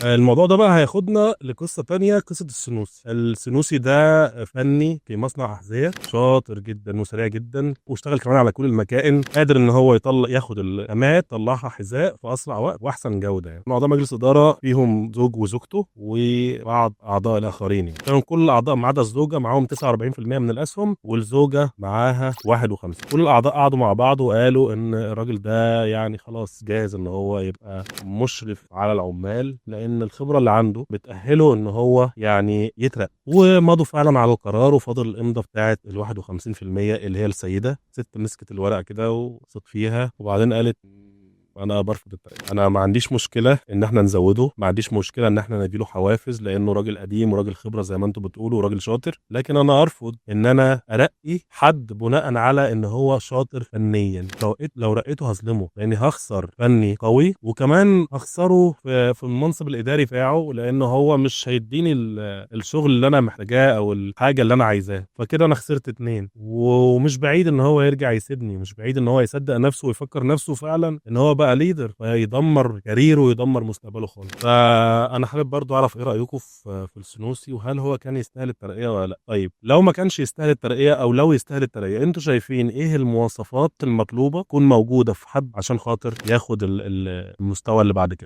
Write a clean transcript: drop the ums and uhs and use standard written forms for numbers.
الموضوع ده بقى هياخدنا لقصة تانية، قصة السنوسي. السنوسي ده فني في مصنع أحذية، شاطر جدا وسريع جدا، واشتغل كمان على كل المكائن، قادر ان هو يطلع ياخد الخامات يطلعها حذاء في اسرع وقت واحسن جودة. يعني اعضاء مجلس إدارة فيهم زوج وزوجته وبعض اعضاء الاخرين، يعني كانوا كل الاعضاء ما عدا الزوجة معاهم 49% من الاسهم، والزوجة معاها 51. كل الاعضاء قعدوا مع بعض وقالوا ان الراجل ده يعني خلاص جاهز ان هو يبقى مشرف على العمال، لان الخبرة اللي عنده بتاهله ان هو يعني يترقى. ومضوا فعلا على القرار، وفاضل الامضه بتاعه ال 51% اللي هي السيدة. ست مسكت الورقة كده وبصت فيها، وبعدين قالت انا برفض الترقية. انا ما عنديش مشكلة ان احنا نزوده، ما عنديش مشكلة ان احنا نديله حوافز لانه راجل قديم وراجل خبره زي ما انتم بتقولوا وراجل شاطر، لكن انا ارفض ان انا ارقي حد بناء على ان هو شاطر فنيا. لو رقيته هظلمه، لاني هخسر فني قوي، وكمان هخسره في المنصب الاداري بتاعه، لانه هو مش هيديني الشغل اللي انا محتاجاه او الحاجة اللي انا عايزاها. فكده انا خسرت اتنين، ومش بعيد ان هو يرجع يسيبني، مش بعيد ان هو يصدق نفسه ويفكر نفسه فعلا ان هو بقى leader، فيدمر career ه ويدمر مستقبله خالص. فانا حابب برضو اعرف ايه رايكم في السنوسي، وهل هو كان يستاهل الترقية ولا لا. طيب لو ما كانش يستاهل الترقية، او لو يستاهل الترقية، انتوا شايفين ايه المواصفات المطلوبة تكون موجودة في حد عشان خاطر ياخد المستوى اللي بعد كده؟